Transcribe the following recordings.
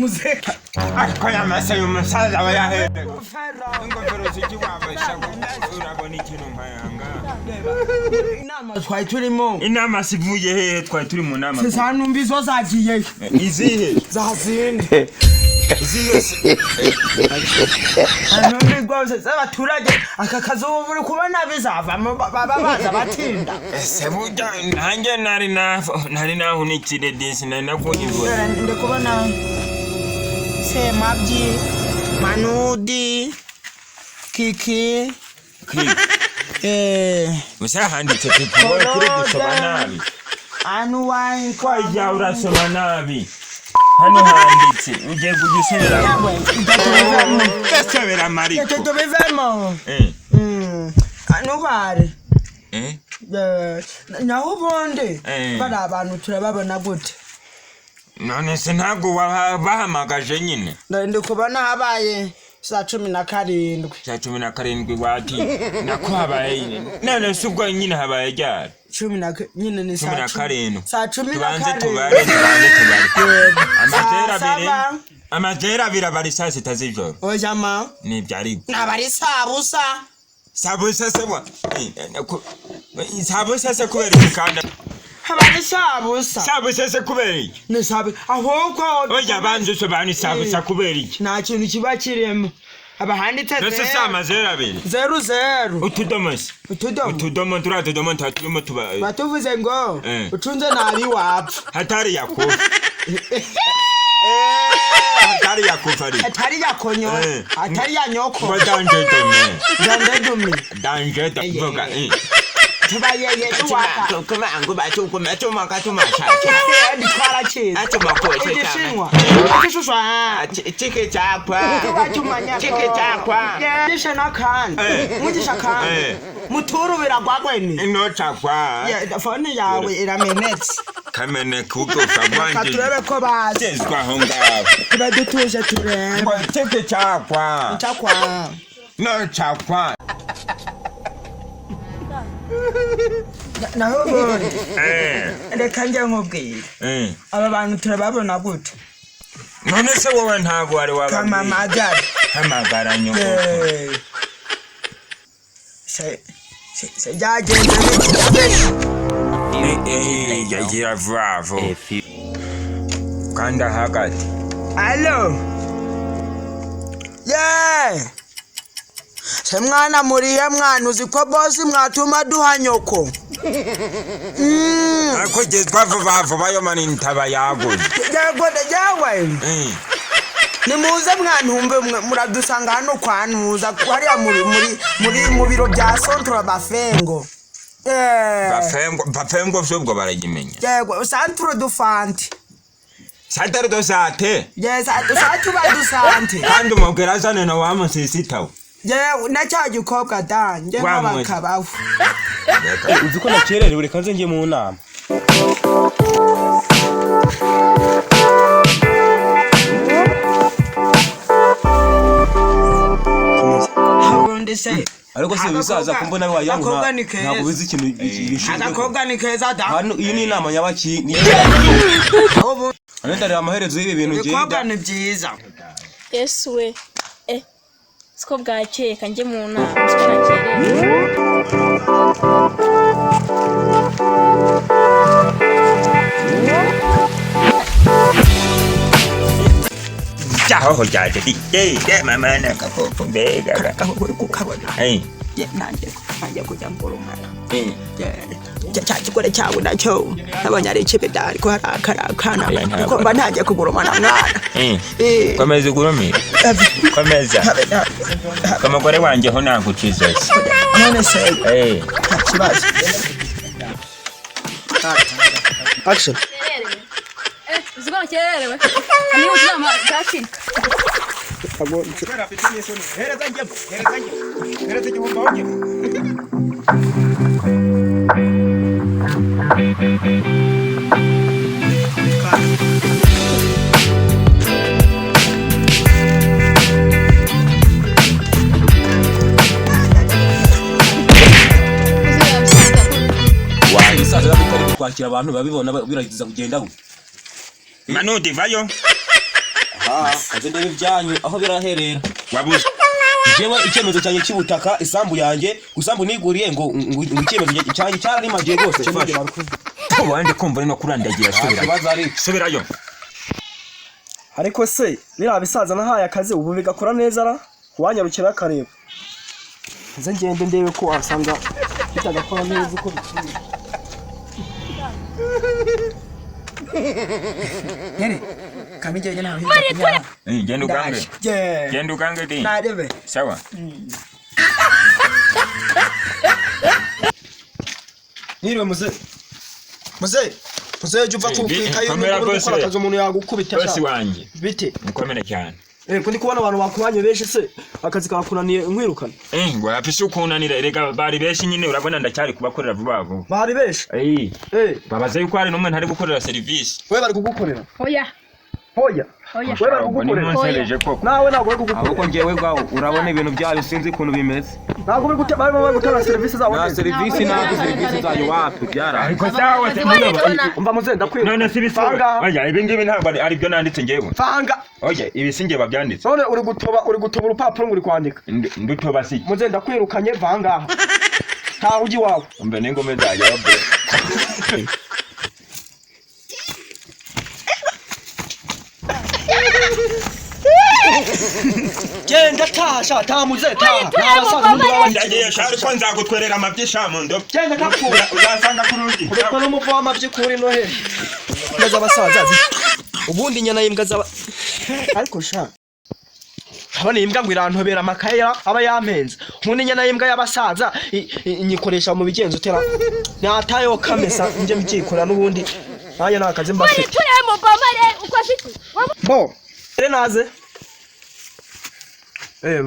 Muze. Ariko aya mase y'umusaza aba yahereye ingofero zikiwabasha, urabona ikintu mpayanga. Inama twari turimo. Inama sivuye hehe? Twari turi mu nama. Sasa numva izo zagiyeyo. Izihe? Zazindi. Izihe se? Numva rwose z'abaturage, aka kazi ubu uri kubona bizavamo, baba baza batinda. Ese burya nanjye nari nahunikire disi, nari nakunyivura. Dore ndi kubona Semabyi, Manudi, Kiki. Gusa handitse pipi, wowe kuri gusoma nabi. Anuwayi. Wajya urasoma nabi, hano handitse ugiye kujya usubiramo. Gasubira mariko. Icyo tubivemo. Anubare. Naho ubundi bari abantu turababona gute? None se ntabwo bahamagaje nyine? Ndi kubona habaye saa 17. Saa 17 wati nako habaye, none se ubwo nyine habaye ryari? Cumi na nyine ni Cumi saa na karindwi. Saa cumi na Tubanze karindwi. tubare, tubanze tubare. Yego. Amajeri Saa abiri. saba. Amajeri abiri aba ari saa 6 z'ijoro. Oya ma. Nibyo ariko. Ntabwo ari saa busa. Sabusa se wa sabusa se kubera iki kandi? Haba ari saa busa. Sabusa se kubera iki? Ni saa ahubwo. Oya, banza usobanure, sabusa kubera iki? Nta kintu kiba kirimo, haba handitse Nose si zeru. amazero abiri? Zeru zeru. Utudomo se? Utudomo. Utudomo, turiya tudomo tuba turimo tuba. Batuvuze ngo ucunze nabi wapfa. Hatari yakufa. Hatari yakufa ariko. Atari yakonyo. Atari ya nyoko. Ngo danger dome. Jande dumi. Danger dome vuga. Tubayeye tuwaka. Nditwara cyiza igishinwa igishuswa tubatumanya gishe n'akandi. Mwigisha kandi. Muturubira gwagweni. Ino chakwa. Fone yawe iramenetse. Kamene kugufa. Reka Bwanjye. turebe ko bazi. Tezwa aho ngaho. Tube dutuje turebe. Ngo teke chakwa. Chakwa. No chakwa. Naho ubundi reka njye nkubwire, aba bantu turababona gute? None se wowe ntabwo wari wababwiye? Kamamagara. Hamagara nyoko. Se byagenze bite? Yagira vuba vuba kandi ahagaze. Alo. Ye! Se mwana murihe mwana, uzi ko bosi mwatuma duha nyoko. Ariko gezwa vuba vuba, yo mani ntaba yaguze. Yego yewe. Nimuze mwantumve mwe muradusanga hano kwa Ntuza hariya muri mu biro bya Centre Bafengo. Bafengo, bafengo vyubwo baragimenya. Yego, Centre du Fante. Santere do sate. Yes, Centre du Sante. Kandi umubwira azane na wa musisitawe. Yewe na cya gikobwa da njye Wa mwe. nk'abakabaho. Uzi ko nakererewe, reka nze njye mu nama. Ubundi se Ariko se bisaza ko mbona wagira ngo Agakobwa ni keza. ntabwo uzi ikintu gishinzwe. Agakobwa ni keza da. Hano iyi ni inama nyabaki ni Ubu hano ndareba amaherezo y'ibi bintu ibikobwa ngenda. ni byiza. Yesu we, siko bwakeye, kanjye mu nama, siko nakerewe. Jaho ryaje ye mama nakapopo mbega. Uri kukabona? Ye, nanjye kujya ngurumana. Cya kigore cyawe nacyo nabonye ari ikibida, ariko hari akarakana ariko mba ntangiye kugurumana mwana. Komeza ugurumire, komeza. Umugore wanjye ho nagucize. None se nta kibazo. Action. Uzi ko nakererewe, niba inama zacika. Hereza njye, hereza njye, hereza igihumbi aho njye. Ibisaza biba bitari kwakira abantu babibona biragiza kugenda gute? Manudi vayo. Aha, nze ndebe ibyanyu aho biraherera. Wabuze. Jewe icyemezo cyanjye cy'ubutaka, isambu yanjye, isambu niguriye, ngo icyemezo cyanjye cyararimagiye rwose, fasha. Wanje kumva uri no kurandagira, subirayo. Ikibazo ari Subirayo. Ariko se biriya bisaza nahaye akazi ubu bigakora neza ra? Wanyarukira akareba, nze ngende ndebe ko wasanga bitagakora neza uko bikwiye. Nyene kamije nawe. Genda ugange. Yeah. Genda ugange di. Narebe. Sawa. Mwiriwe muze, muze, muze, jya uva ku ikayi Komera uri rwose. gukora akazi, umuntu yagukubita. Bosi Sha. wanjye. Bite? Mukomere cyane. Ko ndi kubona abantu bakubanye benshi se, akazi kakunaniye nkwirukana? Ngo afise ukunanira, erega bari benshi nyine, urabona ndacyari kubakorera vuba vuba. Bari benshi? Babaza yuko hari n'umwe ntari gukorera serivisi. We bari kugukorera? Oya. Hoya. Oya. We bari Ubwo ni kugukorera? munsereje koko. Nawe ntabwo bari kugukorera. Ahubwo njyewe bwawe urabona ibintu byayo, sinzi ukuntu bimeze. Ntabwo bari gute, barimo bari gutanga serivisi zabo Nta neza. serivisi, ntabwo serivisi zanyu wapi byara. Ariko sawa se mugabo. Umva muze, ndakwiruka. None si bisaba. Fanga. Oya, ibi ngibi ntabwo ari byo nanditse njyewe. Fanga. Oya, ibi si njye babyanditse. None uri gutoba urupapuro ngo uri kwandika? Ndutoba si. Muze, ndakwirukanye, vangaha, ntawe ujya iwawe. Umbe n'ingome zanjye babwe. Genda, taha sha, taha muze, taha. Nta basaza ubundi baba Ndagiye sha, ariko nzagutwerera amabyi sha mu ndobo. Genda kapfura. Uzasanga ku rugi. Kubitwa n'umuvu w'amabyi kuri noheli. Imbwa z'abasaza ubundi inyana y'imbwa z'aba, ariko sha urabona iyi mbwa ngo irantobera amakaye aba yampenze. Ubundi inyana y'imbwa y'abasaza nyikoresha mu bigenzo utera natayeho kamesa, njye mbyikorera n'ubundi nanjye nta kazi mba mfite. Turebe mubomare uko afite. Bo rero naze,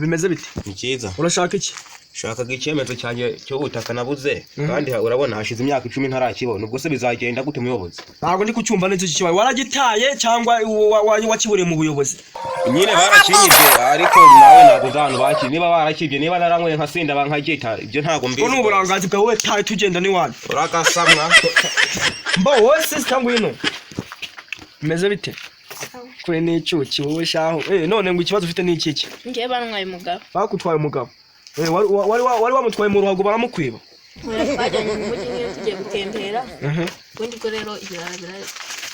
bimeze bite? Ni cyiza. Urashaka iki? Shakaga icyemezo cyanjye cy'ubutaka nabuze, kandi urabona hashize imyaka 10 ntarakibona. Ubwo se bizagenda gute, muyobozi? Ntabwo ndi kucyumva neza iki kibaye. Waragitaye cyangwa wakiburiye mu buyobozi? Nyine barakinyibye, ariko nawe ntabwo uzi ahantu bakibye, niba barakibye, niba naranyweye nkasinda bankagita, ibyo ntabwo mbizi. Ubwo ni uburangazi bwawe. Wowe taye, tugenda n'iwanyu. Uragasamwa. Mbo wowe sister, ngwino. Bimeze bite? Kwe n'icyuki wowe shaho. None ngo ikibazo ufite ni iki? Ngewe bantwaye umugabo. Bakutwaye umugabo? Wari wamutwaye mu ruhago baramukwiba? Oya, twajyanye mu mujyi nyine tugiye gutembera. Ubundi bwo rero ibirara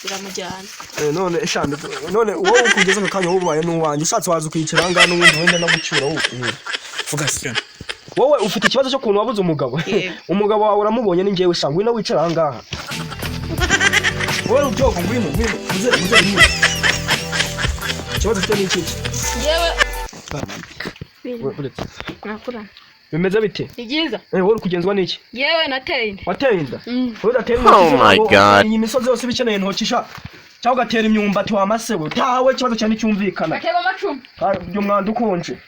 biramujyana. None shanda, none wowe kugeza aka kanya wowe ubaye n'uwanjye, ushatse waza ukicara aha ngaha n'ubundi wenda nagucyura wowe. Vuga se. Wowe ufite ikibazo cyo kuntu wabuze umugabo. Yego. Umugabo wawe uramubonye, ni njyewe sha. Ngwino wicara aha ngaha. Wowe rubyogo, ngwino, ngwino. Muze, muze, ngwino. Ikibazo ufite ni iki? Ngewe Uretse. nakurana. Bimeze bite? Ni byiza. Wowe uri kugenzwa n'iki? Ngewe nateye inda. Wateye inda? Mm. Wowe udatera intoki? Oh my God, iyi misozi yose iba ikeneye intoki sha, cyangwa ugatera imyumbati wa masewe. Tawe, ikibazo cyane cyumvikana. Ateba amacumu. Ibyo umwanda ukonje,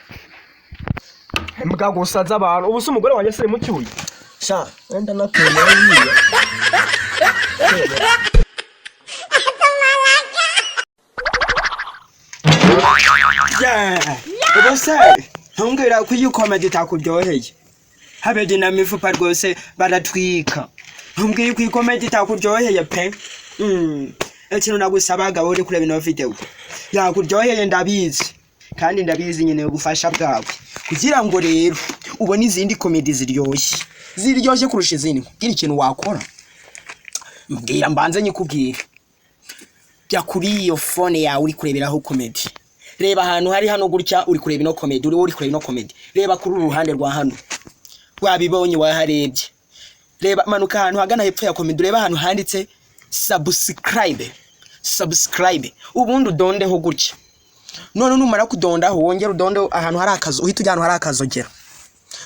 mbwa gusa z'abantu. Ubu se umugore wanjye se mucyuye Sha, wenda nakwemera yiya. Yeah. Ubu se ntumbwira ko iyi comedy itakuryoheye? Habe na mifupa rwose baratwika. Ntumbwire ko iyi comedy itakuryoheye pe. Ikintu nagusabaga, wowe uri kureba ino video, yakuryoheye ndabizi, kandi ndabizi nyine ubufasha bwawe kugira ngo rero ubone izindi comedy ziryoshye, ziryoshye kurusha izindi. Nkubwire ikintu wakora, mbwira mbanze nyikubwire. Jya kuri iyo phone yawe uri kureberaho comedy, reba ahantu hari hano gutya uri kureba ino comedy, uri kureba ino comedy, reba kuri uru ruhande rwa hano. Wabibonye? Waharebye? Reba, manuka ahantu hagana hepfo ya comedy, urebe ahantu handitse subscribe. Subscribe, ubundi udondeho gutya. None numara kudondaho, wongere udonde ahantu hari akazu, uhite ujya ahantu hari akazogera.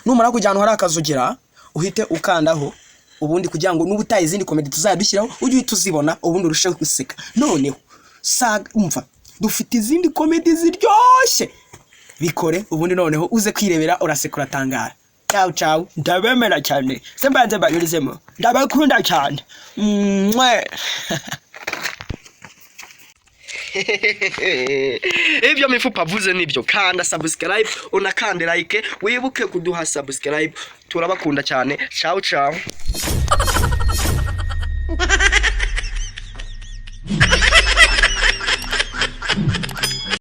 Numara kujya ahantu hari akazogera, uhite ukandaho, ubundi kugira ngo nuba utaye izindi comedy tuzajya ujye uhita uzibona, ubundi urusheho guseka. Noneho saga, umva, dufite izindi comedy ziryoshye. Bikore, ubundi noneho uze kwirebera, uraseka, uratangara. Ciao ciao, ndabemera cyane. Se mbanze mbanyurizemo, ndabakunda cyane. Mwe. Ibyo mifupa avuze nibyo. Kanda subscribe, unakande like, wibuke kuduha subscribe. Turabakunda cyane. Ciao ciao.